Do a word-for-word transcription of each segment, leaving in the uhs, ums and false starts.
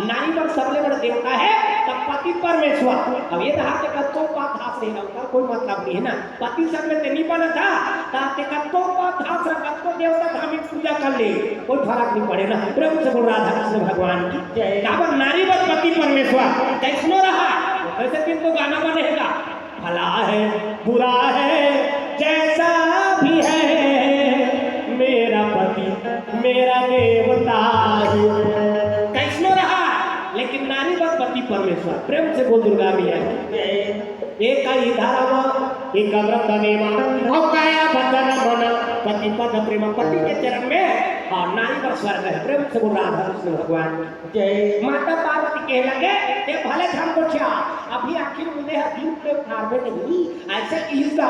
नारी बर सबले बड़े देवता हे त पति परमेश्वर। अब ये रहा के कतको पाप धास रहे ना, ओकर कोई मतलब नहीं है ना। पति सब में ते नहीं बना था, ता ते कतको पाप धास रहा, कतको देवता धार्मिक पूजा कर ले, कोई फर्क नहीं पड़े ना। प्रेम से बोल राधा कृष्ण भगवान की जय। काबर नारी बर पति परमेश्वर। कैसनो रहा, वैसे दिन तो गाना बनेगा। भला है, बुरा है, जैसा भी है, मेरा पति, मेरा देवता है। कैसनो रहा, लेकिन नारी बर पति परमेश्वर। प्रेम से बोल दुर्गा मैया की। एक ही धर्म, एक व्रत नेमा, और काया वचन मन, पति पद प्रेम, पति के चरण में, और नारी बर स्वर्ग है। प्रेम से बोल राधा कृष्ण भगवान की। जय। माता पार्वती कहे लगे, "ए भले झन गोठिया, अभी आखिर मुंदे ह दिन के उठारबे नहीं, ऐसे किहिस गा।"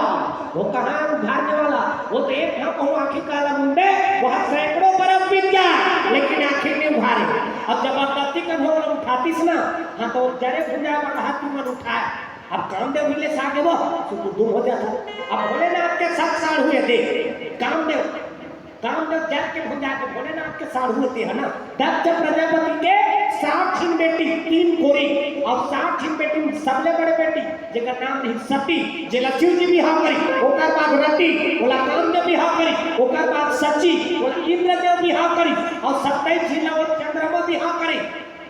वो कहाँ उठारने वाला? वो तो एक घाव कहूँ आँखी काला मुंदे, वहाँ सैकड़ों बरस बीत गया, लेकिन आँखी नहीं उठारे। अब जबरदस्ती कर हो उठातीस ना, हाँ तो जरे भुंजा वाला हाथ तुमन उठाए। अब कामदेव मिले सागे वो, सुकुदुम हो जाता। अब भोलेनाथ के साथ साढ़ू हे दे, कामदेव कामदेव जर के भुंजा के भोलेनाथ के साढ़ू होते हैं ना। दक्ष प्रजापति के सात झिन बेटी, तीन कोरी, और सात झिन बेटी में सबले बड़े बेटी जेकर नाम रही सती, जेला शिव जी बिहाव करी, ओकर बाद रति, ओला कामदेव बिहाव करी, ओकर बाद शची, ओला इंद्रदेव बिहाव करी, और सत्ताईस झिन ला वो चंद्रमा बिहाव करी।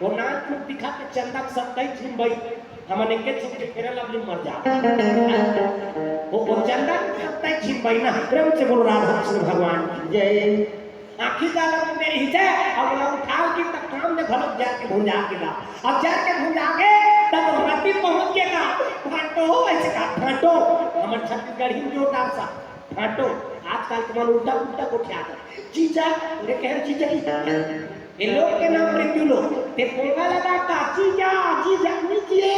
वो नाच रूप दिखा के चंदा के सत्ताईस झिन बई, हमन एके झिन के फेरा लवली मर जा। वो, वो चंदा के सत्ताईस झिन बई ना, प्रेम से बोलो राधा कृष्ण भगवान की जय। आँखी काला मुंदे रही जाए, अब ओला उठा के तब काम में घलोक जर के भुंजा के ला। अब जर के भुंजा के तब रति पहुँच के का, भाटो हो ऐसे का, भाटो। हमर छत्तीसगढ़ी में जोरदार सा, भाटो। आजकल तुमन उल्टा उल्टा गोठियात हे। जीजा, उन्हें कहे जीजा ही। ये लोग के नाम मृत्यु लोग। ते पोंगा लगा का, जीजा, जीजा, नहीं किए।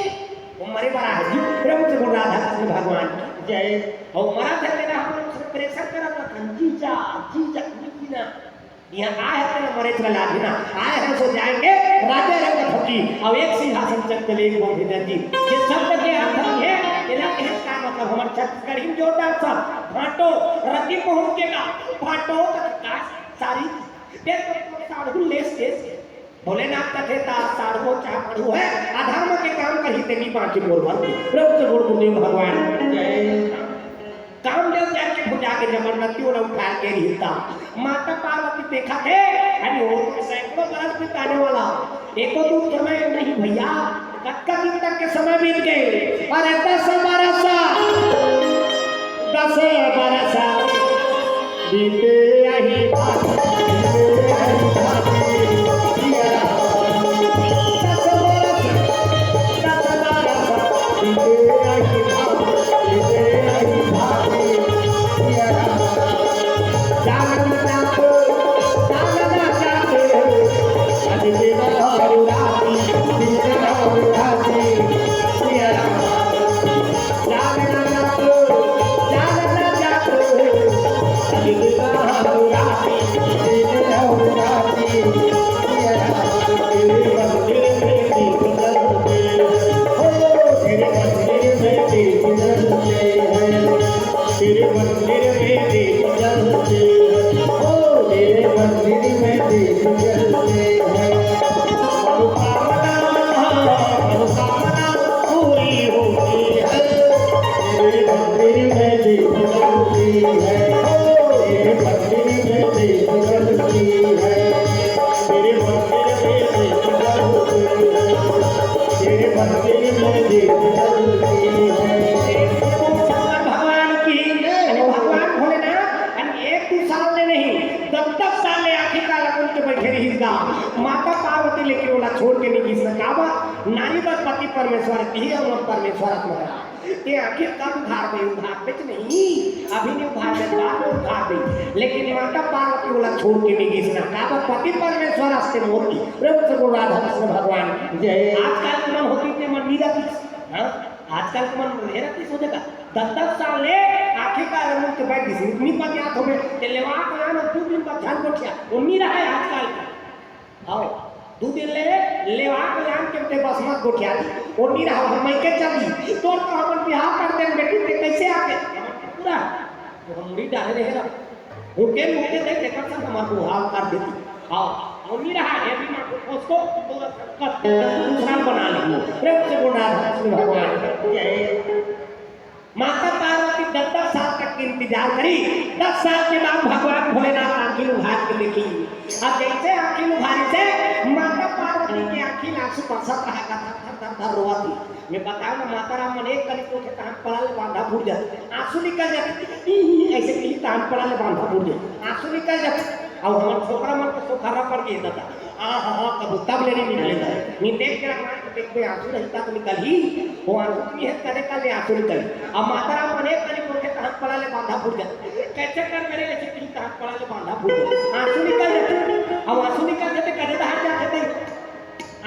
वो मरे बड़ा है जी। प्रेम से बोल राधा कृष्ण भगवान की जय। और मरा था तेरा हम लोग से प्रेशर करत रहा, जीजा, जीजा, नहीं किए ना। यहाँ आए हैं तेरा मरे तेरा लाभ ना। आए हैं सो जाएंगे राजा रंग थकी। अब एक सिंहासन चल चले एक बोल भीतर जी। ये शब्द के अर्थ है, तेरा कहे का मतलब हमारे छत्तीसगढ़ी में जोरदार सा, भाटो, रति पहुँच के का, भाटो का सारी, ते तो साढ़ू लेस लेस। भोलेनाथ कथे ता साढ़ू चाहे पढ़ू है, अधर्म के काम करही ते नहीं बाँचे मोर बर। प्रेम से बोल गुरुदेव भगवान जय। कामदेव जाके भुंजा के जबरदस्ती ओला उठा के रहिता। माता पार्वती देखा थे, अरे वो तो सैकड़ों बरस बिताने वाला, एको दो समय नहीं भैया, कतका दिन तक के समय बीत गए? अरे दस बरस, दस बरस बीते यही बात, बीते यही बात, जिया। दस बरस, दस बरस बीते यही बात, बीते यही बात, जिया। जागना चाहते, जागना चाहते, अभी दिन और राती, दिन और राती, जिया। तेरे मंदिर में दीप जलते हैं, ओ तेरे मंदिर में दीप जलते हैं। मनोकामना, मनोकामना पूरी होती है। तेरे मंदिर में दीप जलती है, ओ तेरे मंदिर में दीप जलती है। तेरे मंदिर में दीप जलती है, तेरे मंदिर में दीप जलती है। भगवान की, अरे भगवान भोलेनाथ, अरे एक दो साल ले नहीं, दस दस साल ले आँखी काला मुंद के बैठे रहिस गा। माता पार्वती लेकिन ओला छोड़ के नहीं गिस ना। काबर? नारी बर पति परमेश्वर, तिही अउ मोर परमेश्वर आत्मा। ते आँखी कब उघारबे, उघारबे कि नहीं? अभी नहीं उघारबे, बाद में उघारबे। लेकिन माता पार्वती ओला छोड़ के नहीं गिस ना। काबर? पति परमेश्वर आस्ते मोर की। प्रेम से बोल राधा कृष्ण भगवान की जय। आजकल के मन होती ते मन मीरा की, हाँ? आजकल के मन हेरा की सोचेगा, दस दस साल ले आँखी काला मुंद के बैठ गिस, इतनी पतियात हो गए, ते लेवा के लान दो दिन बाद झन गोठिया, वो मीरा है आजकल। आओ, दू दिन ले लेवा के लान के ते बस मत गोठिया दी। ओ नी रहा, हम मइके चल दी। तोर तो हमन बिहाव कर देन बेटी, ते कैसे आके? हमन पूरा, तो हम मुड़ी डाले रहे रहा। भूखे भूखे दे, देखा सब हमार बिहाव कर देती। आओ, और नहीं रहा है, अभी माँ को उसको दूसरा बना लियो। प्रेम से बोल रहा है, कृष्ण भगवान की जय। माता पार्वती दस दस साल तक इंतजार करी। दस साल के बाद भगवान भोलेनाथ आंखी उघार के देखी। अब जैसे आंखी उघारी से माता पार्वती के आंखी में आंसू बरसत रहा, धर, धर, धर, धर रोवत ही। मैं बताओ ना, माता राम मन एक कली कोखे तहान पड़ा ले बांधा फूट जात, आंसू निकल जात, ई, ई, ऐसे कही तहान पड़ा ले बांधा फूट जात, आंसू निकल जात। अब हमर छोकरा मन के सोखारा पड़ गए दादा, आ हा हा, कबू तब ले नहीं निकले दादा। नहीं देख के रखना, देख बे आंसू नहीं तक निकल ही, वो आंसू नहीं है, करे का ले आंसू निकल। अब माता राम मन एक कली कोखे तहान पड़ा ले बांधा फूट जात, कैसे कर मेरे ऐसे कही तहान पड़ा ले बांधा फूट जात, आंसू निकल जात। अब आंसू निकल जाते, कदे बाहर जाते थे,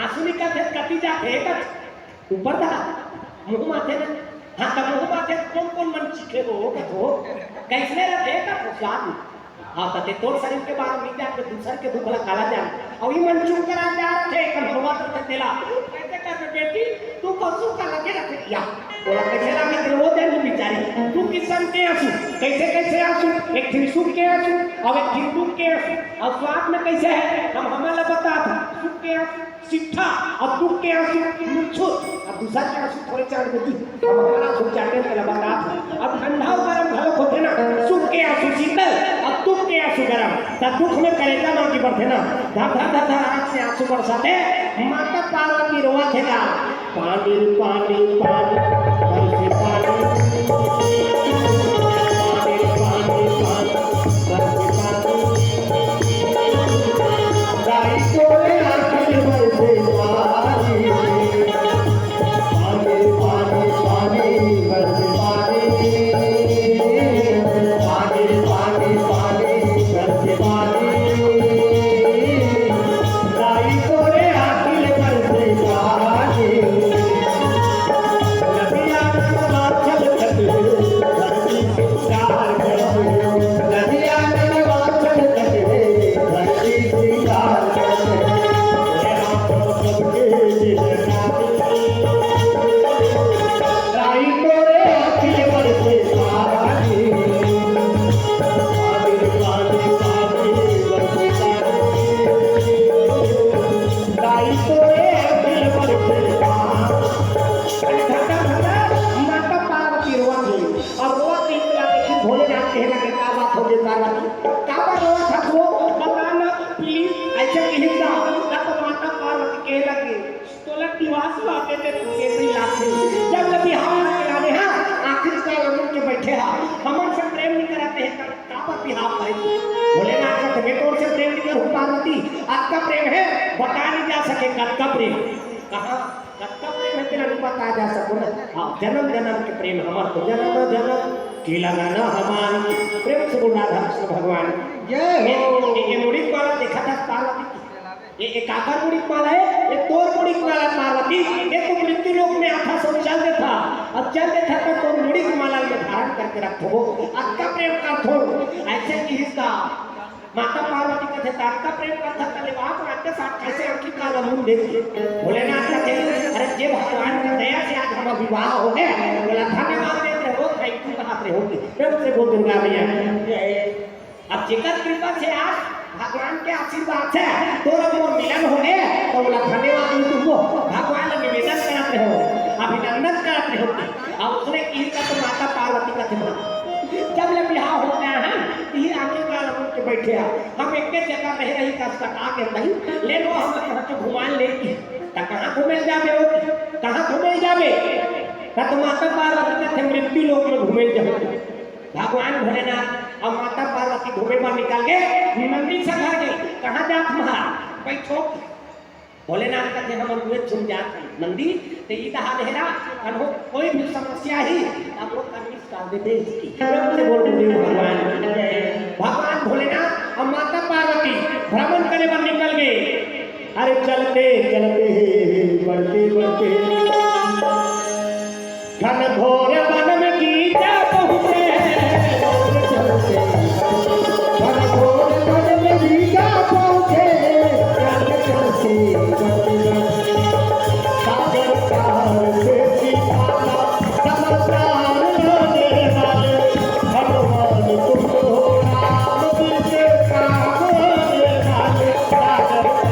आंसू निकल जाते, कटी जाते, कट ऊपर दा मुंह माथे ना। हाँ, त मुंह माथे कोन कोन मन चीखे हो, कथो? कैसने रथे कथो स्वाद में। हाँ, त ते तोर शरीर के बारे में जान के दूसर के दुख ला काला जान। अउ ई मन चुप करा जा रथे, कन होवा तो ते तेला। कैसे कर बेटी, तू कसू का लगे रथे या। ओला कैसे लगे ते वो जान बिचारी। तू किसम के आंसू, कैसे कैसे आंसू, एक ठिन सुख के आंसू, अउ एक ठिन दुख के आंसू। अउ स्वाद में कैसे है, हम हमें ला बता था, सुख के आंसू। सिट्ठा, अउ दुख के आंसू मुरझुर, अउ दूसर के आंसू थोड़े चाट देती, अब हमारा आंसू चाटे के लगा था। अब ठंडा अउ गरम घलो होथे ना, सुख के आंसू शीतल, अउ दुख के आंसू गरम, त दुख में करेजा मांगी बढ़थे ना, धर धर धर धर आंख से आंसू बरसाथे, माता पार्वती रोवत हे ना, पानी पानी पानी, बरसे पानी, पानी पानी पानी, बरसे पानी। दाई तोरे आंखी में बरसे पानी। पानी, पानी, पानी, बरसे पानी। पानी, पानी, पानी, बरसे पानी। दाई तोरे आंखी में बरसे पानी। नदिया में माछल कटे, धरती माता पार्वती रोवत हे। अब रोवत हे, तेला देखिन भोलेनाथ कहे लगे, "का बात हो गे पार्वती? काबर रोवत हस वो? बता ना, please।" अइसे कहिस ना, त माता पार्वती कहे लगे, "तोला दिवास बाटे ते तुके नहीं लागथे। जब ले बिहाव के लाने हा, आखिरी साल हमन के बैठे हा, हमन से प्रेम नहीं करत हे, त काबर बिहाव करे?" भोलेनाथ कथे, "मैं तोर से प्रेम नहीं करूँ पार्वती, अतका प्रेम हे, बता नहीं जा सके, कतका प्रेम।" कहाँ? कतका प्रेम हे तेला नहीं बता जा सको ना। हाँ, जनम जनम के प्रेम हमर तो जनम जनम के लगन हमार। प्रेम से बोल राधा कृष्ण भगवान की। जय हो। ये, ये, ये मुड़ी के माला देखा था पार्वती की। ये, ये काकर मुड़ी के माला हे? ये तोर मुड़ी के माला पार्वती। ये तो मृत्यु लोक में आता सब चल देता। अब चल देता तो तोर मुड़ी के माला में धारण करके रखो। अतका प्रेम करथो। अइसे कहिस ना। माता पार्वती कथे, "त अतका प्रेम करथा त लेवा, त अतका साथ कइसे आंखी काला मुंह देथे?" भोलेनाथ कथे, "अरे, जे भगवान के दया से आज हमर विवाह हो गे, ओला धन्यवाद देत रहो, thank you कहत रहो।" प्रेम से बोल दुर्गा मैया की जय। अब जेकर कृपा से आज भगवान के आशीर्वाद से तोर मोर मिलन हो गे, त ओला धन्यवाद नहीं तुमको, भगवान ला निवेदन करत रहो, अभिनंदन करत रहो। अब उसने कही का तो माता पार्वती कथे, "जब ले बिहाव हो गे हे, इही आंखी काला मुंह के बैठे हा। हम एके जगह रहे रही का सता के रही, ले लो हम यहाँ के घुमान ले की।" त कहाँ घूमे जाबे हो? कहाँ घूमे जाबे? त तो माता पार्वती कथे मृत्यु लोक में घूमे जाबे। भगवान भोलेनाथ अउ माता पार्वती घूमे बर निकल गे, नंदी सघर गे, "कहाँ जात महाराज? बैठो।" भोलेनाथ कथे, "हमन उहे झुम जात हन। नंदी, ते ई दहा ले रहा, कन्हो कोई भी समस्या ही, अब वो कर निस्तार दे दे इसकी।" प्रेम से बोल बोले भगवान की जय। भगवान भोलेनाथ अउ माता पार्वती भ्रमण करे बर निकल गे। अरे चलते चलते, बढ़ते बढ़ते, घनघोर वन में गीता पहुँचे, घनघोर वन में गीता पहुँचे, सागर पार से सीता का समाचार लाने वाले, हनुमान तुम हो राम जी के काम आने वाले, सागर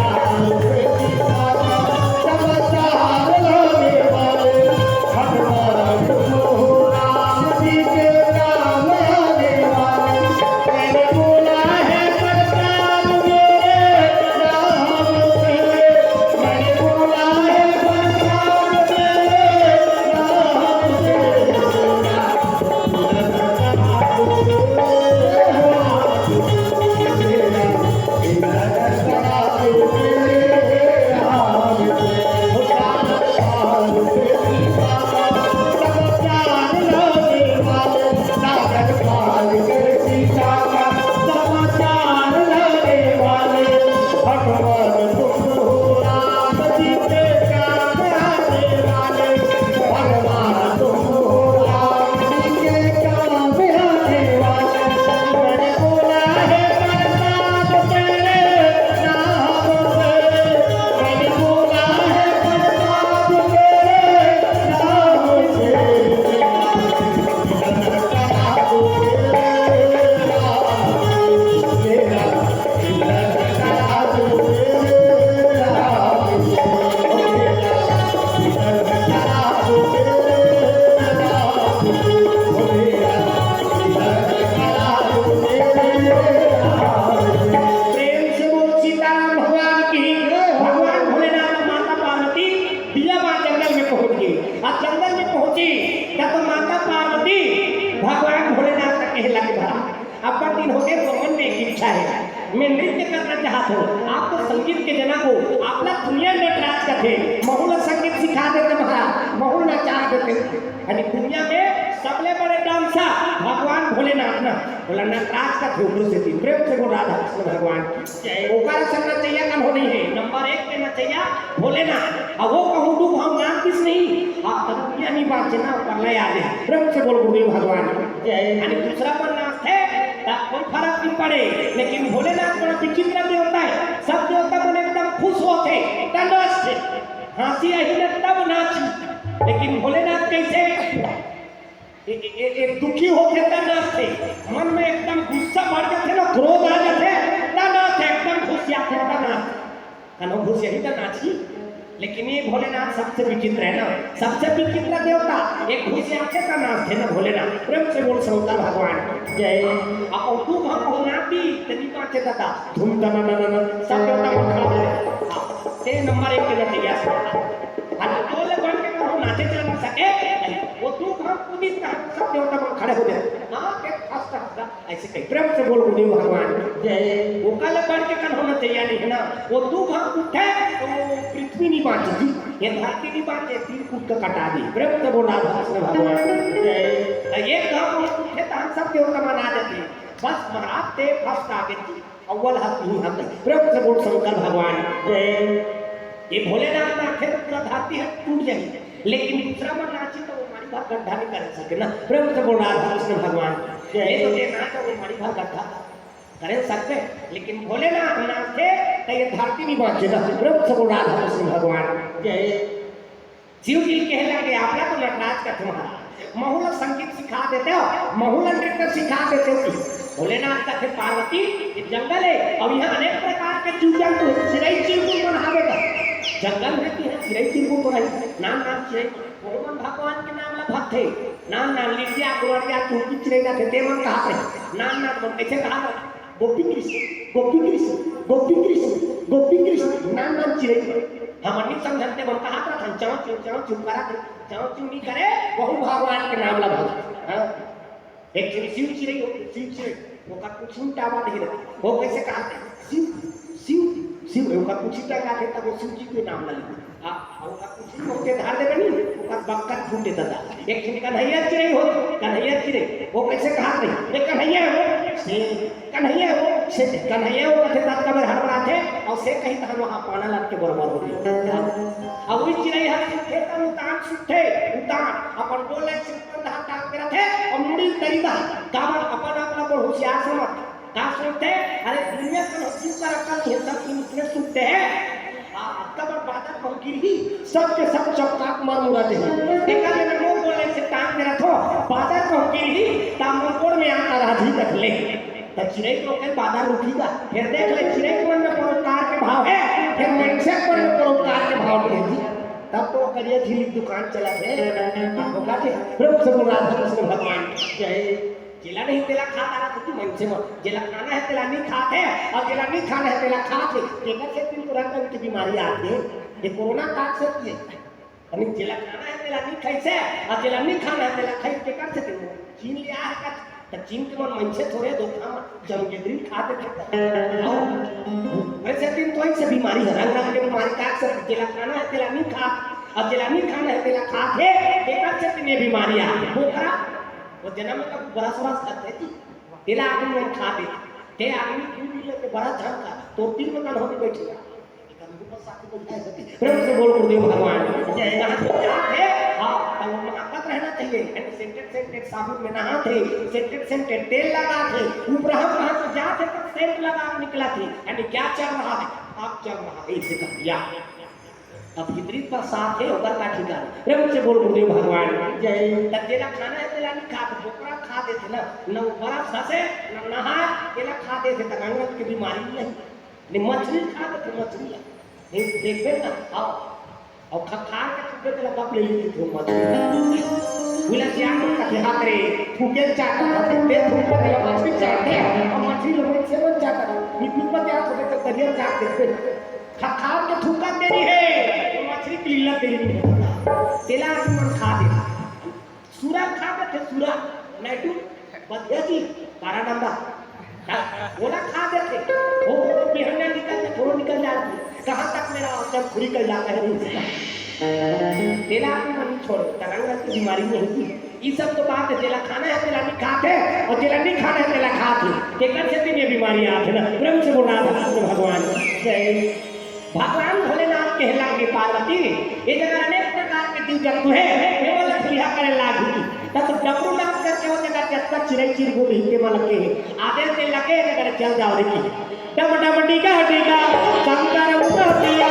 हे, महू ला संगीत सिखा देते महाराज, महू ला नचा देते। यानी दुनिया में सबले बड़े डांसर भगवान भोलेनाथ ना, बोला नटराज का थोकरो से दिन। प्रेम से बोल राधा कृष्ण भगवान की जय। ओकर संग नचैया कन हो नहीं है, नंबर एक के नचैया भोलेनाथ। अब वो कहूँ तू हम नाम किस नहीं, हाँ, तब दुनिया नहीं बाँचे ना, पर ले आ दे। प्रेम से बोल गुरुदेव भगवान की जय। यानी दूसरा मन नाचथे, तब कोई फर्क नहीं पड़े, लेकिन भोलेनाथ बड़ा विचित्र देवता है। सब देवता मन एकदम खुश होते, तंदुरुस्त, हंसी आही न तब नाची। लेकिन भोलेनाथ कैसे? ए-, ए-, ए-, एक दुखी होते त नाचते, मन में एकदम गुस्सा बढ़ जाते ना, क्रोध आ जाते, त नाचते, एकदम खुशियाते त नाचते। कनो खुशियाही त नाची, लेकिन ये भोलेनाथ सबसे विचित्र है ना, सबसे विचित्र देवता। एक खुशियाते त नाचते ना भोलेनाथ। प्रेम से बोल शंकर भगवान की जय। अब तू हम घुमाती, तनी पाछे दादा, धूम दना दना दना, सब देवता को खड़ा दे। हाँ, ते नंबर एक के नचैया। अरे, तो ले बढ़ के कहो, नाचे चल ना सके। वो तू हम कूदी, हम सब देवता मन खड़े हो जाए। हाँ, के फर्स्ट हफ्ता ऐसे कहीं प्रेम से बोल गुरुदेव भगवान की जय। वो कल बढ़ के कन होना चाहिए नहीं है ना, वो तू हम उठे तो वो पृथ्वी नहीं बाँचेगी, ये धरती नहीं बाँचे, तीन कूद का कटा दी। प्रेम से बोल राधा कृष्ण भगवान की जय। तो ये हम उठे तो हम सब देवता मन आ जाते हैं। बस महाराज ते फर्स्ट आ गए जी। अव्वल हाथ नहीं हम। प्रेम से बोल शंकर भगवान जय। ये भोलेनाथ नाचे तो पूरा धरती है टूट जाए, लेकिन दूसरा मन नाची तो वो मारी भाग गड्ढा नहीं कर सके ना। प्रेम से बोल राधा कृष्ण भगवान जय। ये तो ये नाच वो मारी भाग गड्ढा करे सकते, लेकिन भोलेनाथ नाचे तो ये धरती नहीं बाँचे ना। प्रेम से बोल राधा कृष्ण भगवान जय। शिव जी कहे लगे, आप ला तो नटराज कथे महाराज, महू ला संगीत सिखा देते हो, महू ला नृत्य सिखा देते हो कि भोलेनाथ कथे, पार्वती, ये जंगल है, अब यहाँ अनेक प्रकार के जीव जंतु है, चिरई चिरगुन मन हावे का। जंगल में कि है चिरई चिरगुन तो रही, नान नान चिरई, वो मन भगवान के नाम ला भगथे, नान नान लिटिया, गुलरिया, चुकी चिरई जाते, ते मन कहा थे, नान नान मन कैसे कहा थे? गोपी कृष्ण, गोपी कृष्ण, गोपी कृष्ण, गोपी कृष्ण, नान नान चिरई। हमन नहीं समझन ते मन कहा था, चाँव चूँ, चाँव चूँ करा थे, चाँव चूँ नहीं करे, वहू भगवान के नाम ला भगत। हाँ। एक झन शिव चिरई हो, शिव चिरई, वो का कुछ उल्टा बात ही रहती। वो कैसे कहा थे? शिव, शिव, शिव, वो का कुछ उल्टा कहा थे, तब वो शिव जी के नाम ला ली। हाँ, वो का कुछ नहीं होते, धार दे बनी, वो का बक्कत फूटे दादा। एक ठन कन्हैया चिरई हो, कन्हैया चिरई, वो कैसे कहा थे? ये कन्हैया हो, से कन्हैया वो, से कन्हैया वो कथे तात का बेर हड़बड़ाथे, अउ से कही तहन वहाँ पाना लग के बरोबर हो गई। अब वही चिरई हर सुखे तब उतान सुखे, उतान, अपन बोले सुखे तहन टांग के रखे, और मुड़ी तरी दा, काबर अपन आप ला बड़ होशियार समझ, का सोचते, अरे दुनिया के लोग क्यों कर अकल नहीं है, सब तुम इतने सुनते हैं। हाँ, तब बादर पहुँची रही, सबके सब चौकात मार मुरा दे। देखा मैंने मुंह बोले से टांग के रखो, बादर पहुँची रही, तामुलपुर में आता राजी तक ले। त चिरई के ओकर बादर रुकी गा। फेर देख ले, चिरई के मन में परोपकार के भाव हे, फेर मनसे के मन में परोपकार के भाव नहीं हे। तब तो करिया झिल्ली के दुकान चलत हे। ओकर के प्रेम से बोल राधा कृष्ण भगवान की जय। जेला नहीं तेला खाता रहा तो मनसे मन, जेला खाना हे तेला नहीं खात हे, अउ जेला नहीं खाना हे तेला खात हे। तेकर से दिन तुरंत उनकी बीमारी आती हे। ये कोरोना काल से की हे। यानी जेला खाना हे तेला नहीं खाइसे, अउ जेला नहीं खाना हे तेला खाइसे, तेकर से दिन चीन ले आए का, त चीन के मन मनसे थोरे धोखा म जमगेदरी खा देथे। अउ वैसे दिन तो ऐसे बीमारी हे, रंग रंग के बीमारी का से जेला खाना हे तेला नहीं खा, अउ जेला नहीं खाना हे तेला खात हे, तेकर से दिन ये बीमारी आ गे। बोकरा, वो जन्म में कभी बरस बरस करते जी, तेला आदमी मन खा दे, ते आदमी तू भी लेके बड़ा झन खा, तो तीन में कल होके बैठेगा। प्रेम से बोल गुरुदेव भगवान की जय। कहाँ तो जात हे, हाँ, तब वो नहात रहना चाहिए। यानी सेंटेड सेंटेड साबुन में नहात हे, सेंटेड सेंटेड तेल लगात हे, ऊपर हम कहाँ तो जात हे, तब सेंट लगा के निकलत हे। यानी क्या चल रहा है? पाप चल रहा है, इसे कह दिया। अब भीतरी बरसात हे, ओकर का ठिकाना। प्रेम से बोल गुरुदेव भगवान की जय। तब जेला खाना हे, तेला नहीं खात, बोकरा खा देथे ना, न वो बरस घसे, न नहाए, तेला खा देथे, त रंगत के बीमारी नहीं। नहीं, मछली खा देथे, मछली ला। नहीं, देखबे ना, आओ। अउ खखार के थूके तेला गप ले ली थी मछली। बोला, "श्याम का देहात रे, थूके चाहता था, थूके, थूके तेला मछली चाहते हैं, और मछली लोग से मन चाहता था। निकलू पर क्या थोड़े तो दरिया चाट देखबे। खखार के थूका देरी है, तो मछली की लीला देरी नहीं होता। तेला आदमी मन खा दे।" सुरा खा देथे, सुरा, नायडू, बधिया जी, बारह नंबर। हाँ, ओला खा देथे। वो, वो बिहनिया निकल के थोड़ा निकल जाथे। कहाँ तक मेरा चरखुरी कर जाता है, नहीं उसका। तेला आदमी मन नहीं छोड़े, त रंग रंग की बीमारी नहीं होती। ये सब तो बात है, जेला खाना है, तेला नहीं खाते, और जेला नहीं खाना है, तेला खाते। तेकर से दिन ये बीमारी आते ना। प्रेम से बोल रहा था कृष्ण भगवान। जय। भगवान भोलेनाथ कहला के पार्वती, ये जगह अनेक प्रकार के जीव जंतु है, ये वाला क्रिया करे लागी। तब तो डमरू नाच करके वो जगह जब तक चिरई चिरगुन हिंदे में लगे हैं, आधे से लगे जगह चल जाओ रे की। डम डम डिगा डिगा, शंकर उमर दिया।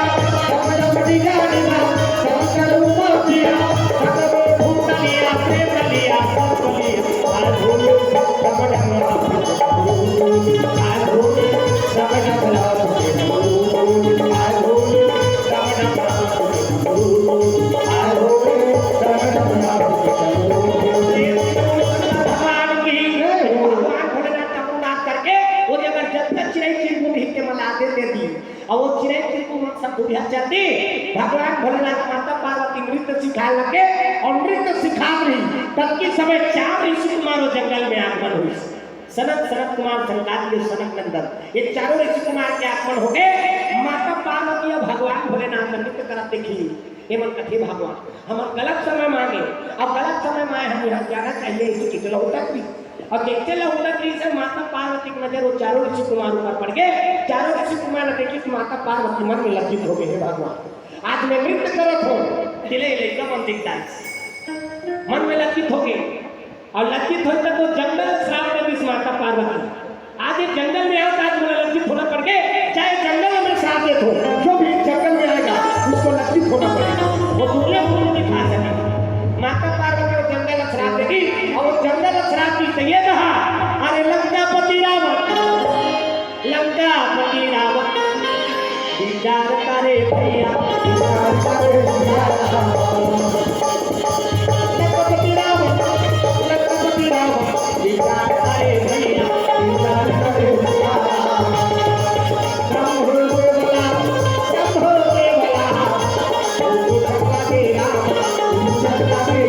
डम डम डिगा डिगा, शंकर उमर दिया। सब में भूत लिया, प्रेत लिया, सब लिया। आज भोले, डम डम डम। आज भोले, डम डम डम। आज भोले, डम डम डम। आज भोले, डम डम डम। भगवान की, भगवान भोलेनाथ का नाम करके, वो जगह जब तक चिरई चिरगुन हिंदे में लाते दे दी। और वो चिरई चिरगुन सब बुढ़िया चलती, भगवान भोलेनाथ माता पार्वती नृत्य सिखाए लगे और नृत्य सिखा रही। तब की समय चार ऋषि कुमार वो जंगल में आगमन हुई। सनत, सनत कुमार, सनकादि और सनत नंदन, ये चारों ऋषि कुमार के आगमन हो गए। माता पार्वती और भगवान भोलेनाथ नृत्य करत देखी। ये मन कथे भगवान, हमन गलत समय में आगे, अब गलत समय में आए, हम यहाँ जाना चाहिए, इसे कितना होता भी। और देखते ला होता कि इसे माता पार्वती की नजर वो चारों ऋषि कुमार ऊपर पड़ गए। चारों ऋषि कुमार ने देखी कि माता पार्वती मन में लज्जित हो गए, "हे भगवान, आज मैं नृत्य करत हूँ, दिले लइका मन दिखता है।" मन में लज्जित हो गए। और लज्जित होई तक वो जंगल श्राप दे दिस माता पार्वती। आज ये जंगल में आओ, आज मोला लज्जित होना पड़ गए, चाहे जंगल में श्राप दे दो, जो भी जंगल में आएगा, उसको लज्जित होना पड़ेगा। वो दुनिया को नहीं दिखा सके। माता पार्वती वो जंगल में श्राप देगी, और वो जंगल में श्राप दी तो ये कहा, "अरे लंकापति रावण, लंकापति रावण, विचार करे भैया, विचार करे भैया।" लखपति रावण, लखपति रावण, विचार करे भैया, विचार करे भैया। शंभो देवला, शंभो देवला, शंभो देवला, शंभो देवला।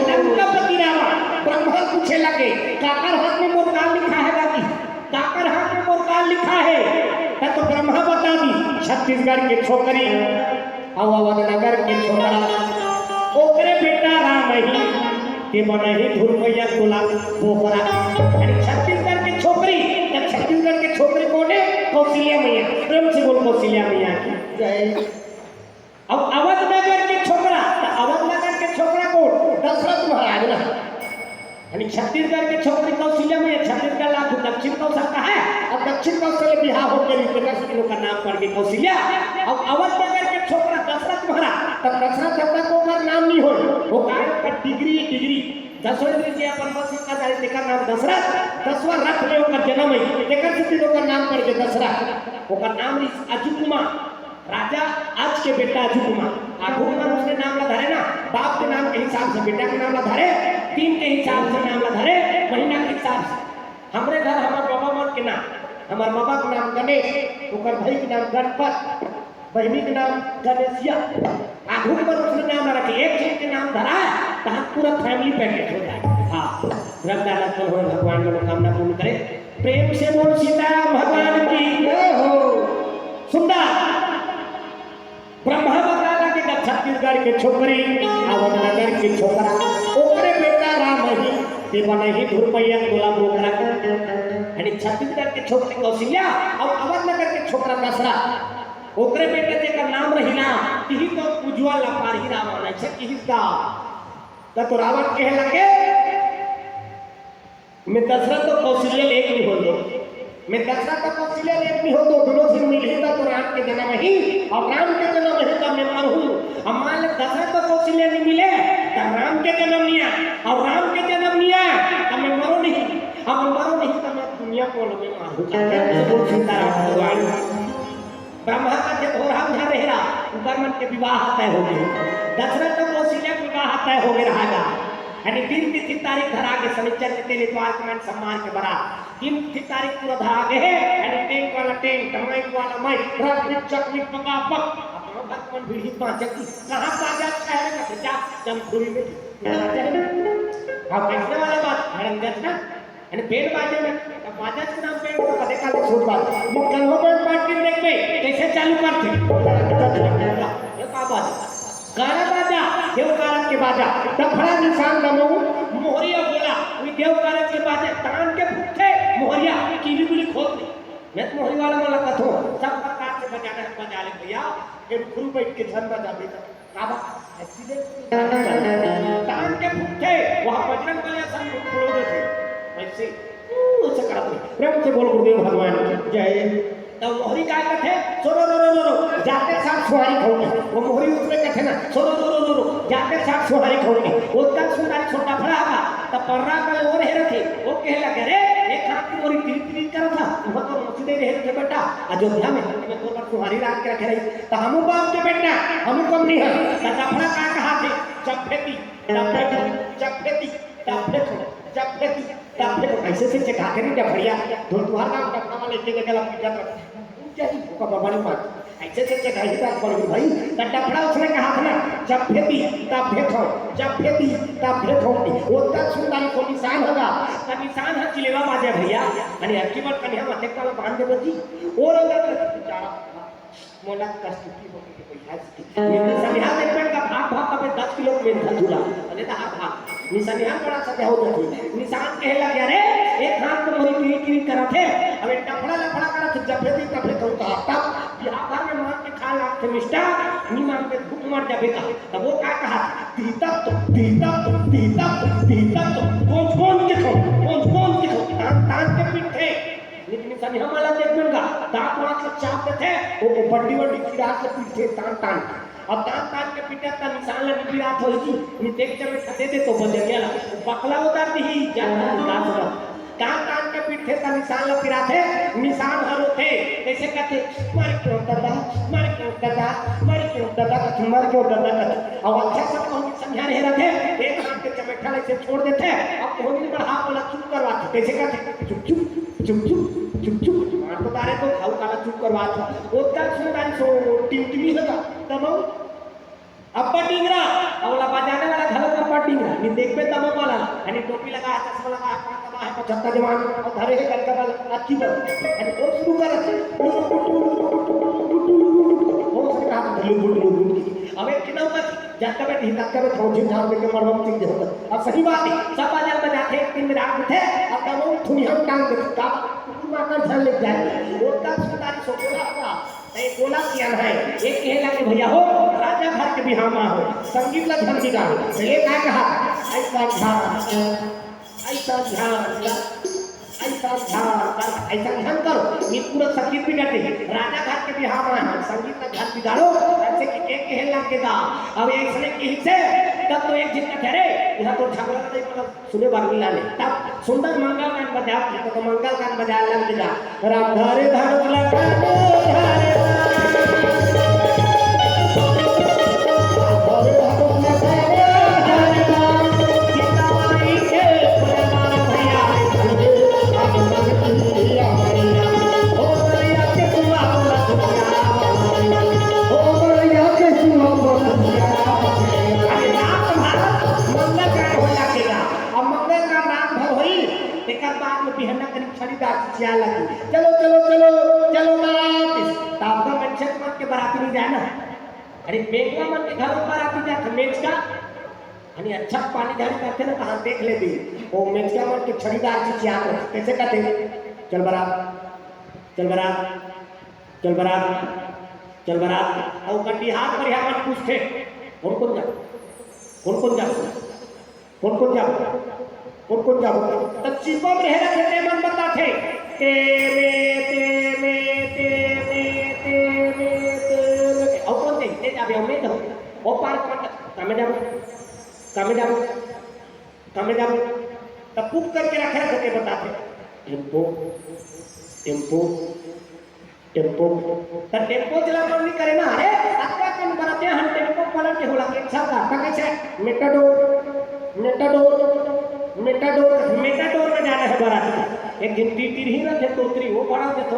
लंकापति रावण, ब्रह्मा पूछे लगे, "काकर हाथ में मोर का लिखा है दादी? काकर हाथ में मोर का लिखा है?" तब तो ब्रह्मा बता दी, "छत्तीसगढ़ के छोकरी, अउ अवध नगर के छोकरा, ओकरे बेटा राम ही, ते बनही धुरमैया तोला बोकरा।" अरे छत्तीसगढ़ के छोकरी, त छत्तीसगढ़ के छोकरी कोन हे? कौशल्या मैया। प्रेम से बोल, कौशल्या मैया की जय। अब अवध नगर के छोकरा, त अवध नगर के छोकरा कोन? दशरथ महाराज ना। यानी छत्तीसगढ़ के छोकरी कौशल्या मैया, छत्तीसगढ़ लागू दक्षिण कौशल का है, अब दक्षिण कौशल बिहार हो गई, तेकर से ओकर नाम पड़ गई कौशल्या। अब अवध नगर के छोकरा दशरथ महाराज, तब दशरथ शब्द को ओकर नाम नहीं हो, वो का है? ओकर डिग्री, डिग्री, दसवीं डिग्री जे अपन बस का जाए, तेकर नाम दशरथ, दसवां रथ में ओकर जन्म है, तेकर से ओकर नाम पड़ गए दशरथ। ओकर नाम रही अजू कुमार। राजा अज के बेटा अजू कुमार, आघू मन उसने नाम ला धरे ना, बाप के नाम के हिसाब से, बेटा के नाम ला धरे, दिन के हिसाब से नाम ला धरे, महीना के हिसाब से। हमरे घर हमर बाबा मन के नाम, हमर बाबा के नाम गणेश, ओकर भाई के नाम गणपत, बहिनी के नाम गणेशिया। आघू मन उसने नाम ला रखे, एक झन के नाम धरा, तहाँ पूरा family package हो जाए। हाँ, रमजान अक्कल हो, भगवान मनोकामना पूर्ण करे। प्रेम से बोल सीताराम भगवान की जय हो। सुंदर। ब्रह्मा बता लगे, जब छत्तीसगढ़ के छोकरी, अवध नगर के छोकरा, ओकरे बेटा राम ही, ते बनही धुरमैया तोला बोकरा। यानी छत्तीसगढ़ के छोकरी कौशल्या और अवध नगर के छोकरा दशरथ, ओकरे बेटा जेकर नाम रही ना, तिही तो उज्जवल ला पारही रावण, ऐसे किहिस गा। त तो रावण कहे लगे, मैं दशरथ तो कौशल्या ले एक नहीं हो दो। मैं दशरथ तो कौशल्या ले एक नहीं हो दो। दोनों झन मिलही त तो राम के जन्म ही, और राम के जन्म ही त मैं मरहूँ। अब मान ले दशरथ तो कौशल्या नहीं मिले, त राम के जन्म नहीं आए, और राम के जन्म नहीं आए, त मैं मरो नहीं। अब मैं मरो नहीं, त मैं दुनिया को मैं मारूँ। बोल सीताराम भगवान। ब्रह्मा का जब हो रहा उधर रह रहा, उधर मन के विवाह तय हो गए। दशरथ तो कौशल्या के विवाह तय हो गए रहा गा। यानी दिन तिथि तारीख धरा के शनिचर के तेरे द्वार के मन सम्मान के बरा। दिन तिथि तारीख पूरा धरा गए है, यानी टेंट वाला टेंट, माइक वाला माइक, रथ में चकमी पका पक। अब हम अपन पीढ़ी बाँचत की, कहाँ बाजा अच्छा है ना, जा जमखुरी में बाजा है। हाँ, बैठने वाला बात, भड़ंगत ना, यानी बैंड बाजे में, तब बाजा के नाम बैंड को कदे काले छोट बात। वो कन्हो बैंड पार्टी में देखबे, कैसे चालू करथे? ये का बात? गाना बाजा, देवकारत के बाजा, डफड़ा निशान दमऊ, मोहरिया बोला, वो देवकारत के बाजे, तान के फुटथे, मोहरिया, कीली बिली खोल दे। मैं तो मोहरी वाला मन ला कथों, सब प्रकार से बजाना है, बजा ले भैया, ये रुखरू बैठ के झन बजा बेटा। काबर? एक्सीडेंट। तान के फुटथे, वहाँ बजरंग बली असन फुटो देथे। वैसे, ऊ, ऐसे करत रहे। प्रेम से बोल गुरुदेव भगवान की जय। तब मोहरी काय कथे? "सोरो रो रो रो रो, जाते साथ सुहारी खौटी।" वो मोहरी उसमें कथे ना, "सोरो रो रो रो रो, जाते साथ सुहारी खौटी।" वो तक सुंदरी छोटा फड़ा था, तब पर्रा कल वो रहे रथे, वो कहे लगे, "रे, एक हाथ की मोरी तिरी तिरी करत था, वो तो मुझे दे रहे थे बेटा, अयोध्या में, मैं तो पर सुहारी रात के रखे रही।" त हमू बाप के बेटा, हमू कम नहीं है। त डफड़ा का कहा थे? जब खेती, तब खेती, जब खेती, तब खेती, जब खेती, तब खेती। ऐसे से चढ़ा के नहीं डफड़िया। धुन तुहार नाम डफड़ा वाले के जगह लग जाता। क्या ही होगा बाबा ने बात। ऐसे से चढ़ा ही बात पड़ गई भाई। त डफड़ा उसने कहा था ना, जब खेती, तब भेद हो, जब खेती, तब भेद हो। वो तक सुंदरी को निशान होगा। त निशान है जिलेवा बाजे भैया। अरे अक्की बार कन्या माथे काला बांध दे बजी। और अगर मोला कस्तूरी होके के पैसा जीती। ये निसनिहा देखबे का भाग भाग का पे दस किलो में था झूला। अरे तो हाथ भाग। निसनिहा बड़ा सजा हो जाती। निशान कहे लग गया रे, एक हाथ तो मोरी किरी किरी करत है। अब एक डफड़ा लफड़ा करत है, जब भी तब भी कहूँ तो तब बिहार भर में मार के खा लाग थे मिस्टर, नहीं मार के भूख मर जाबे का। तब वो का कहा? तीता तो, तीता तो, तीता तो, तीता तो, कौन कौन के खो, कौन कौन के खो, तान तान के पीट थे। लेकिन निसनिहा वाला देखबे गा, दांत वात ल चाप देथे, ओ, ओ बड्डी वड्डी चिरा के पीटथे तान तान के। अब तान तान के पीटे त निशान ल निबिरात होही जी, नितेक जमे खते दे तो बजरिया ला, बकला उतार दिही, जा निकास हो। तान तान के पीटथे त निशान ल पिराथे, निशान ह रोथे, कैसे कहते, "मर क्यों दादा, मर क्यों दादा, मर क्यों दादा, मर क्यों दादा।" अब अच्छा सब कहूँ समझा रहे रहथे, एक हाथ के चमेठा ले से छोड़ देथे, अब कोहनी बढ़ा बोला चुप करवाथे, कैसे कहते, "चुप चुप।" चुप चुप, चुप चुप, मार तो तारे तो खाऊ काला चुप करवा था। ओतका सुंदर सो टिमटिमी लगा, दमऊ। अब्बा टिंगरा, अवला बजाने वाला घलो अब्बा टिंगरा, नहीं देखबे दमऊ वाला, यानी टोपी लगा, चश्मा लगा, हाथ में दमा है, पचहत्तर जवान, और धरे है गलका वाला, अच्छी बात। यानी वो शुरू कर, वो से कहा, लुबुट, लुबुट। अब एक किलो का जब तक मैं नहीं, तब तक मैं थोड़ी झाड़ में के मरवा में चीज होता। अब सही बात है, सब बाजा बजाथे, एक दिन में रात में थे, अब तब वो थुनिया में टांग देते, का कुकुर मार कर झन ले जाए। वो तब सुंदरी सो बोला होगा, नहीं बोला किया है, एक कहे लगे भैया हो, राजा घर के बिहामा हो, संगीत ला झन बिगाड़, तो ये क्या कहा, ऐसा ध्यान, ऐसा ध्यान, ऐसा ध्यान कर, ऐसा ध्यान करो, ये पूरा संगीत बिगड़ गई। राजा घर के बिहाव में है, संगीत का घर बिगाड़ो, ऐसे कि एक कहे लग के गा। अब ऐसने की से, तब तो एक झिन का ठहरे, यहाँ तो झगड़ा नहीं, मतलब सुने बार मिला ले। तब सुंदर मंगल गान बजा, तो, तो मंगल गान बजा लग के गा। राम धरे धनुष लखन धरे राम। अरे राम तुम्हारा मंगल गान हो जाएगा। अब मंगल गान रात भर होई, तेकर बाद में बिहन्ना करीब छड़ी दार चिचिया लगी। चलो, चलो, चलो, चलो बारात। त आपका मनसेत मन के बराती नहीं जाए ना। अरे बेंगवा मन के घर में बराती जात मेचका। अरे अच्छा पानी झाड़ी करते ना, कहाँ देख ले दी। वो मेचका मन के छड़ी दार चिचिया तो कैसे कहते? चल बारात, चल बारात, चल बारात, चल बारात। और कंडी हाथ पर यहाँ मन पूछते, कौन कौन जा, कौन कौन जा? कौन कौन जाबो? कौन कौन जाबो? त चिपम रहे रखे ते मन बताथे। ते में, ते में, ते में, ते में, ते में। अउ कौन जाही? ते जाबे, अउ में जाहूँ। ओ पार कौन जा-, कामे जाबो? कामे जाबो? कामे जाबो? त book करके रखे रखे ते बताथे। Tempo, tempo. टेम्पो, त टेम्पो चला बंद नहीं करे ना। अरे, अतका कन बरतिया हम टेम्पो पलट के होला के अच्छा का, का कैसे? मेटाडोर, मेटाडोर, मेटाडोर, मेटाडोर में जाना है बराती। एक दिन टीटी ही ना थे तोतरी, वो बड़ा थे तो।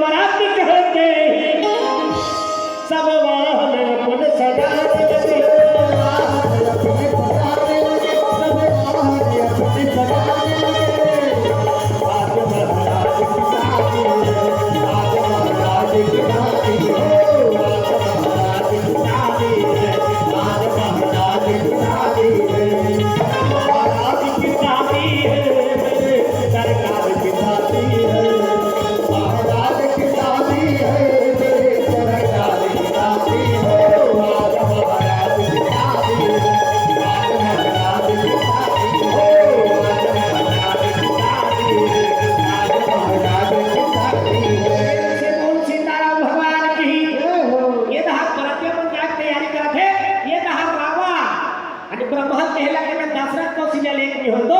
जमरात कहके सब वाहन अपन सजावे लगे। से बोल सीताराम भगवान की। जय हो। ये दहा बरतिया मन जाके तैयारी करत हे, ये दहा रावा। अरे ब्रह्मा कहला के मैं दशरथ कौशल्या लेके नहीं हो तो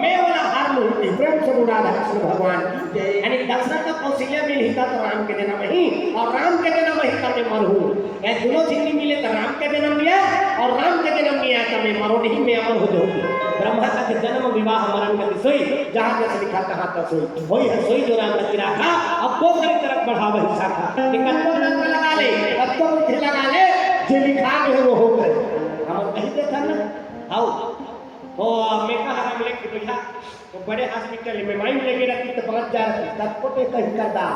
मैं वाला हार लूंगी। प्रेम से बोल राधा कृष्ण भगवान की जय। अरे दशरथ कौशल्या मिलही त तो राम के देना वही और राम के देना वही तब मैं मरहूँ। ये दोनों झिन नइ मिले त राम के जन्म लिया और राम के जन्म लिया त मैं मरो नहीं, मैं अमर हो जाऊंगी। ब्रह्मा का जन्म विवाह मरण गति सोई, जहाँ जस लिखा तहाँ तस होई। होई है सोई जो राम रचि राखा, अब को करे तरफ बढ़ावहि शाखा। कि कतको तर्क लगा ले, कतको बुद्धि लगा ले, जे लिखा गए वो हो गए। हम कही देथन ना, आओ। ओ, मैं कहा राम लेके बैठा, तो बड़े हॉस्पिटल में माइन लेके रखी तो पहुंच जा रही, तब को ते कहीं कर दा।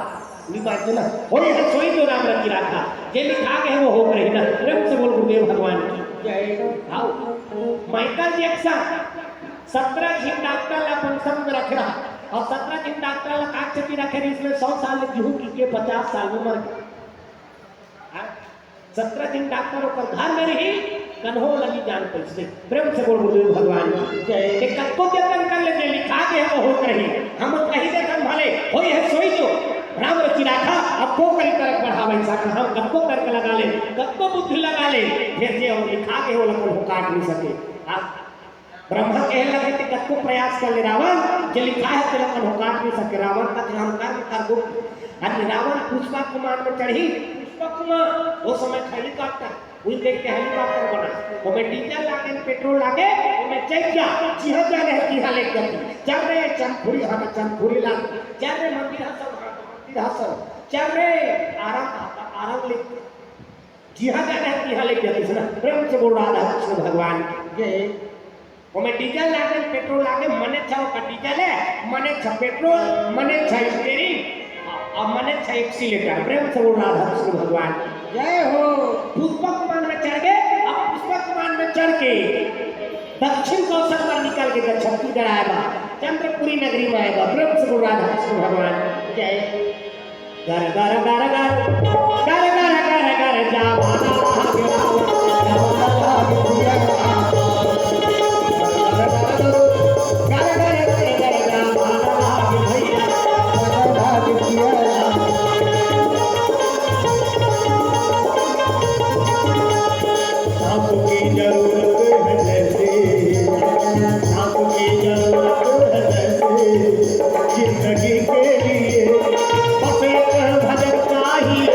नी बात ना, होई है सोई जो राम रचि राखा, जे लिखा गए वो हो रही ना। प्रेम से बोल गुरुदेव भगवान की जय। आओ, माइकल जैक्सन सत्रह झिन डॉक्टर ला अपन संग में रखे रहा, और सत्रह झिन डॉक्टर ला काट चुकी रखे रही, इसमें सौ साल में जुहू की के पचास साल में मर गया। हाँ? सत्रह झिन डॉक्टर ओकर घर में रही, कन्हो लगी जान पैसे। प्रेम से बोल गुरुदेव भगवान की जय। के कतको जतन कर ले, जे लिखा के है, वो होत रही। हम कही देथन भले, होई है सोई जो राम रचि राखा, अब को करी तरफ बढ़ावे शाखा। हम कतको तर्क लगा ले, कतको बुद्धि लगा ले, फिर जे हो लिखा के हो, लखन हो काट नहीं सके। आप ब्रह्मा कहे लगे कि कतको प्रयास कर ले रावण, जे लिखा है तेला कभू काट नहीं सके। रावण का ध्यान कर्म कर गुप्त। अरे रावण पुष्पक विमान में चढ़ी, पुष्पक विमान, वो समय हेलीकॉप्टर, उन देख के हेलीकॉप्टर बना, ओमे डीजल लागे, पेट्रोल लागे, ओमे चल जा, जिहाँ जाने है तिहाँ ले जाती। चल रे चंदखुरी, हाँ चंदखुरी लाग, चल रे मंदिर हसन, हाँ मंदिर हसन, चल रे आराम, हाँ आराम ले। जिहाँ जाने है, तिहाँ लेके जाती है ना। प्रेम से बोल राधा कृष्ण भगवान की जय। ओमे डीजल लागे, पेट्रोल लागे, मने छा ओकर डीजल है, मने छा पेट्रोल, मने छा स्टीयरिंग, आ, आ मने छा एक्सीलेटर। प्रेम से बोल राधा कृष्ण भगवान की जय हो। पुष्पक विमान में चढ़ के, अब पुष्पक विमान में चढ़ के दक्षिण कौशल पर निकल के जब छत्तीसगढ़ आएगा, चंद्रपुरी नगरी में आएगा। प्रेम से बोल राधा कृष्ण भगवान की जय। गर गर गर गर, गर गर गर गर, जा भागा भाग, जा भागा भाग, जिया। गर गर गर गर, जा भागा भाग, भैया, भागा भाग, जिया। सांप की जरूरत है जैसे, सांप की जरूरत है जैसे, जिंदगी के लिए बस एक भजन चाहिए।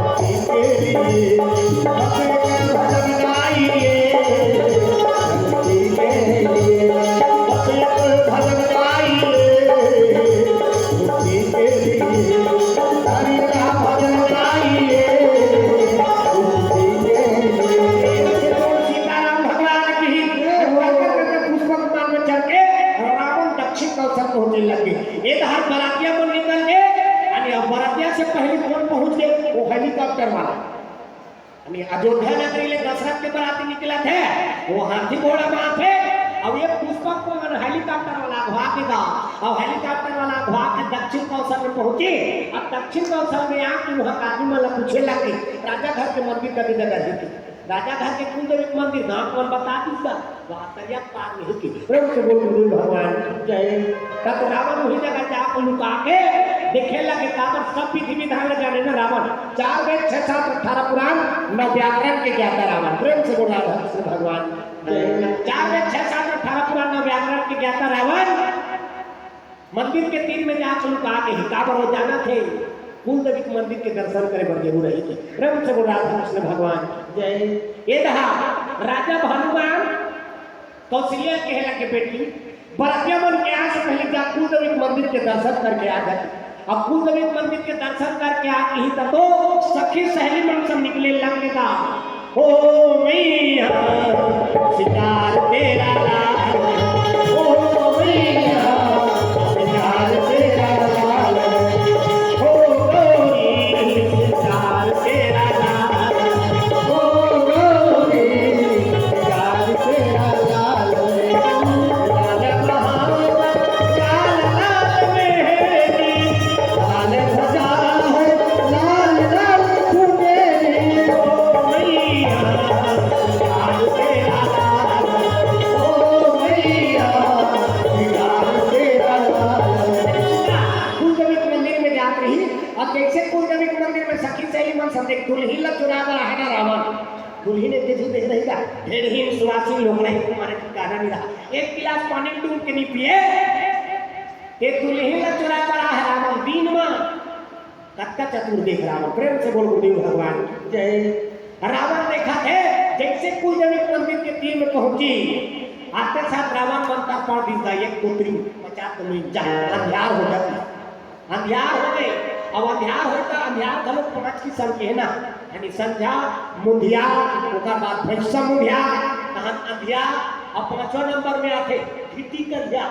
मुक्ति के लिए बस एक भजन चाहिए। मुक्ति के लिए बस एक भजन चाहिए। मुक्ति के लिए हरि का भजन चाहिए। मुक्ति के लिए सीताराम भगवान की। पुष्पक विमान में चढ़ के रावण दक्षिण कौशल पहुंचे लगे। ये तो हर बरातिया मन निकल गए, यानी अब बरातिया से पहले कौन पहुंच गए? वो हेलीकॉप्टर वाला। यानी अयोध्या नगरी ले दशरथ के बराती निकलत हे, वो हाथी घोड़ा माथे, अब ये पुष्पक विमान हेलीकॉप्टर वाला अघवा के गा, अब हेलीकॉप्टर वाला अघवा के दक्षिण कौशल में पहुंची। अब दक्षिण कौशल में आके वहाँ के आदमी मन ला पूछे लगी, राजा घर के मंदिर कति जगह हे? राजा घर के कुल देवी के मंदिर गांव के मन बता दीस गा। वाह, तरिया पार नहीं की। प्रेम से बोल गुरु भगवान की जय। तब रावण वही जगह जाके लुका के देखे लगे, काबर सब विधि विधान ल जाने ना रावण। चार वेद, छह शास्त्र, अठारह पुराण, नौ व्याकरण के ज्ञाता रावण। प्रेम से बोल राधा कृष्ण भगवान की जय। चार वेद, छह शास्त्र, अठारह पुराण, नौ व्याकरण के ज्ञाता रावण मंदिर के तीर में जाके लुका के ही, काबर वो जानत हे कुलदेवी के मंदिर के दर्शन करे बर जरूर आही। प्रेम से बोल राधा कृष्ण भगवान जय। ए दहा राजा भानुमान कौशल्या के कहे लगे, बेटी, बरतिया मन के आए से पहले जा कुलदेवी के मंदिर के दर्शन करके आ जाए। अब कुलदेवी के मंदिर के दर्शन करके आ ही त तो सखी सहेली मन सब निकले लग गे। ओ मैया, सिंगार तेरा लाल, ओ मैया, सिंगार तेरा लाल, ओ गौरी, सिंगार तेरा लाल, ओ गौरी, सिंगार तेरा लाल, लाल महावर, लाल लाल मेहंदी, लाल ध्वजा है, लाल लाल चुनरी, ओ मैया, लाल तेरा लाल, ओ मैया, लाल तेरा लाल। कुलदेवी के मंदिर में जात रही और जैसे कुलदेवी के मंदिर में सखी सहेली मन सब देख दुल्हिन ला चुरा बर आहे ना रावण। दुल्हिन एक दिन देख रही का, ढेरहीन सुवासिन लोग रही तुम्हारे ठिकाना नहीं रहा। एक गिलास पानी डूब के नहीं पिए। ये दुल्हिन ला चुरा बर आहे रावण दिन में। कतका चतुर देख रावण, प्रेम से बोल गुरुदेव भगवान की जय। रावण देखा थे जैसे कुलदेवी मंदिर के तीर में पहुंची, आते साथ रावण मंत्र पढ़ दी, एक दो तीन पचास तो मिनट जा, अंधियार हो जाती, अंधियार हो गए। अब अंधियार होता, अंधियार घलो पांच किसम के है ना, यानी संझा मुंधिया, ओकर बाद भैंसा मुंधिया, तहन अंधिया, अब पांचवा नंबर में आते घिटी कंधिया।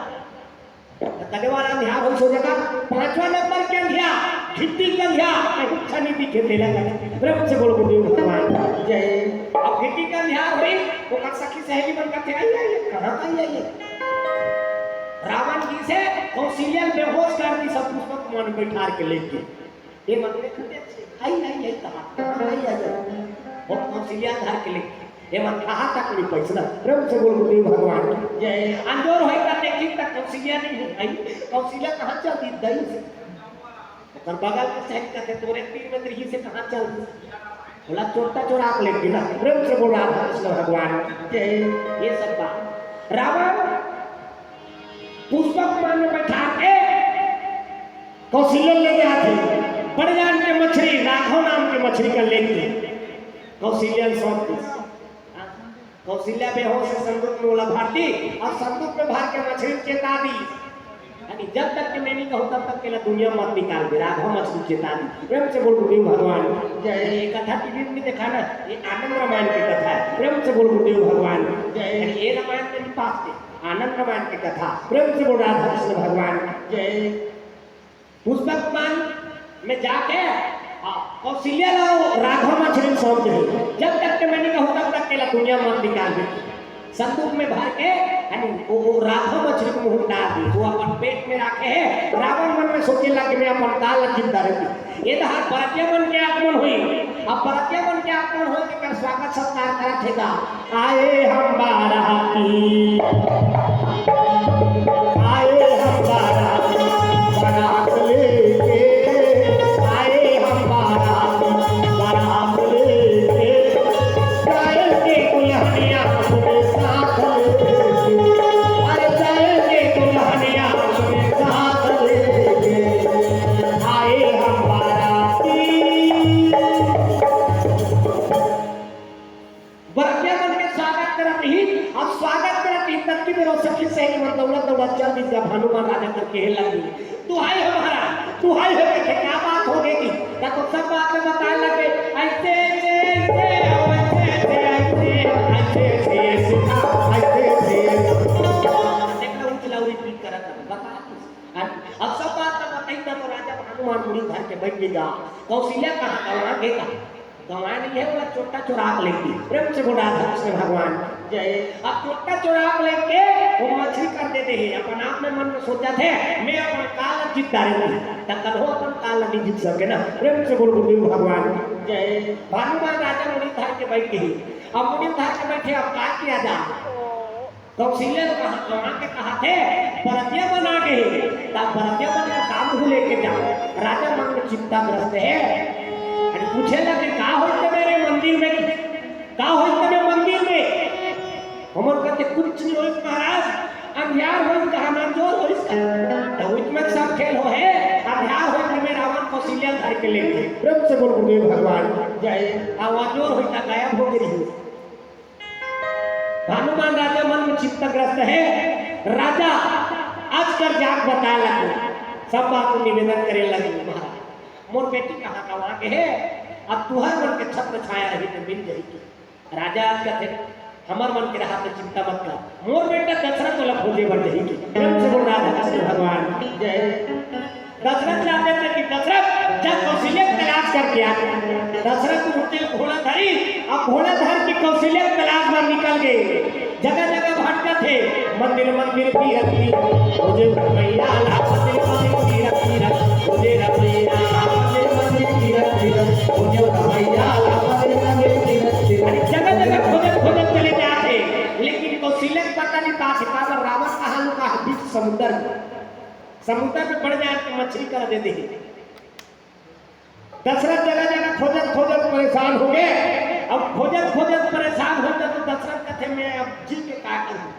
त कने वाला अंधियार होइस ओ जगह, पांचवा नंबर के अंधियार, घिटी कंधिया, कहीं अच्छा नहीं दिखे तेला का। प्रेम से बोल गुरुदेव भगवान जय। अब घिटी कंधिया होई, ओकर सखी सहेली मन कथे, "आई, आई, कहाँ आई, आई?" रावण जी से कौशल्या बेहोश कर दी, सब पुष्पक विमान में बैठार के लेके। ये मंदिर खरीदे, आई, आई, आई, कहाँ? आई, आई, आई। वो कौशल्या धर के ले, ये मन कहाँ तक नहीं पैसना? प्रेम से बोल गुरुदेव भगवान की जय। अंजोर होई त देखी त कौशल्या नहीं है, आई, कौशल्या कहाँ चल दी? दई से। ओकर बगल के सैन कहते, "तोरे तीर में रही से कहाँ चल दी?" बोला, "चोरता चोरा के ले गिना।" प्रेम से बोल राधा कृष्ण भगवान की जय। ये सब बात रावण पुष्पक विमान में बैठा के कौशल्या ले जात हे, बड़े जान के मछरी, राघव नाम के मछरी का लेके कौशल्या ल सौंप दिस। कौशल्या बेहोश हे, संदूक में ओला भर दी और संदूक में भर के मछरी ल चेता दी। यानी जब तक के मैं नहीं कहूँ, तब तक के ला दुनिया मत निकाल दे, राघव मछरी चेता दी। प्रेम से बोल गुरुदेव भगवान की जय। ये कथा टीवी में देखा ना, ये आनंद रामायण की कथा है। प्रेम से बोल गुरुदेव भगवान की जय। यानी ये रामायण में नहीं पास थे, आनंद रामायण की कथा। प्रेम से बोल राधा कृष्ण भगवान की जय। पुष्पक विमान में जाके, हाँ, कौशल्या ला राघव मछरी सौंप दे। जब तक के मैं नहीं कहूँ, तब तक के ला दुनिया मत निकाल दे। संदूक में भर के, यानी वो, वो राघव मछरी के मुंह में डाल दी, वो अपन पेट में रखे है। रावण मन में सोचे लगे, "मैं अपन काल जिंदा रहती।" ये तो हाथ बरतिया मन के आगमन हुई। अब बरतिया मन के आगमन हुई, तेकर स्वागत सत्कार करत हे का। आए हम बाराती, आए हम बाराती, बारात लेके, आए हम बाराती, बारात लेके, जाएंगे दुल्हनिया अपने साथ लेके, अरे जाएंगे दुल्हनिया अपने साथ लेके, आए हम बाराती। बरतिया मन के स्वागत करत ही, अब स्वागत करत ही, तब की बेरो सखी सहेली मन दौड़त दौड़त चल दी, जब हनुमान राजा करके हे लगी, "दुहाई हो महाराज, दुहाई हो," कहिथे, "क्या बात हो गे?" कि तब तो सब बात में बताए लगे, "ऐसे, ऐसे, ऐसे, ऐसे, ऐसे, ऐसे, ऐसे, ऐसे, ऐसे, ऐसे।" देखा, उनकी लौरी पीट करत है, बता दी। अब सब बात में बताई, तब तो राजा हनुमान मुड़ी धर के बैठ गया। कौशल्या कहाँ, कहाँ गए, कहाँ? गंवाए नहीं है, बोला, चोटा चोरा के लेके। प्रेम से बोल राधा कृष्ण भगवान की जय। अब चोटा चोरा के लेके वो मछली कर देते हैं, अपन आप में मन में सोचा थे, "मैं अपन काल जीत डालेंगे।" तब कल हो अपन काल नहीं जीत सके ना। प्रेम से बोल गुरुदेव भगवान की जय। हनुमान राजा मुड़ी धार के बैठ गए। अब मुड़ी धार के बैठे, अब क्या किया जाए? कौशल्या कहा, कहाँ के कहा थे, बरतिया बना के, तब बरतिया बन के काम हु लेके जाओ। राजा मन में चिंताग्रस्त है। अरे पूछे लगे, "का होई ते मेरे मंदिर में, का होई ते मेरे मंदिर में?" हमर कहते, "कुछ नहीं होई महाराज, अंधियार होई, कहा ना जोर होई।" तो उसमें सब खेल हो है, अंधियार होई ते में रावण कौशल्या के लेके। प्रेम से बोल गुरुदेव भगवान। जय। आवाजो होता गायब हो गई। हनुमान राजा मन में चिंताग्रस्त हे। राजा आज कर जाके बताए लगे, सब बात निवेदन करे लगे, महाराज, मोर बेटी कहाँ गवा गे हे? अब तुहर मन के छत्र छाया रही तो मिल जाही। राजा आज कथे, हमर मन के रहा तो चिंता मत कर, मोर बेटा दशरथ वाला खोजे बर जाही। प्रेम से बोल राधा कृष्ण भगवान की जय। दशरथ चाहते थे कि दशरथ जा कौशल्या के तलाश करके आ। दशरथ उठते घोड़ा धरी, अब घोड़ा धर के कौशल्या के तलाश में निकल गए। जगह जगह भटकत हे, मंदिर मंदिर तीरथ तीरथ, खोजे रमैया ला मंदिर मंदिर तीरथ तीरथ, खोजे रमैया ला मंदिर मंदिर तीरथ तीरथ, खोजे रमैया ला मंदिर मंदिर तीरथ तीरथ। जगह जगह खोजत खोजत चले जात हे, लेकिन कौशल्या के पता नहीं का हे, काबर रावण कहाँ लुका हे, बीच समुद्र में। समुद्र में पड़ जाए तो मछली कर दे दे। दशरथ जगह जगह खोजत खोजत परेशान हो गए। अब खोजत खोजत परेशान हो गए तो दशरथ कथे, मैं अब जी के का करूं,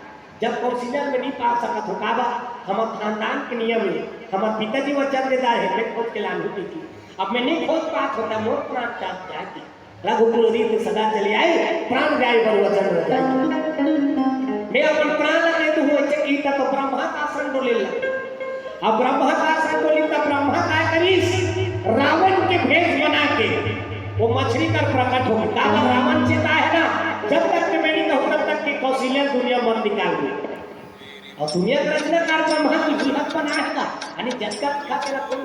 जब कौशल्या में नहीं पा सकत हो? काबर हमर खानदान के नियम हे, हमर पिताजी वचन दे दाए हे, मैं खोज के लानहूं बेटी। अब मैं नहीं खोज पात हों त मोर प्राण जात जाए। रघुकुल रीत सदा चले आए, प्राण जाए बर वचन रचाए। मैं अपन प्राण ला दे दूं, ऐसे कीता तो ब्रह्मा का आसन डोले लगा। अब ब्रह्मा का आसन डोली, तब ब्रह्मा का करीस, रावण के भेष बना के वो मछली कर प्रकट हो गई। काबर रावण चेता हे ना, जब तक के मैं नहीं कहूं, तब तक के कौशल्या दुनिया मन निकाल दे। अउ दुनिया के रचनाकार ब्रह्मा जी ही हक बना हे ना, यानी जब तक का तेरा कोई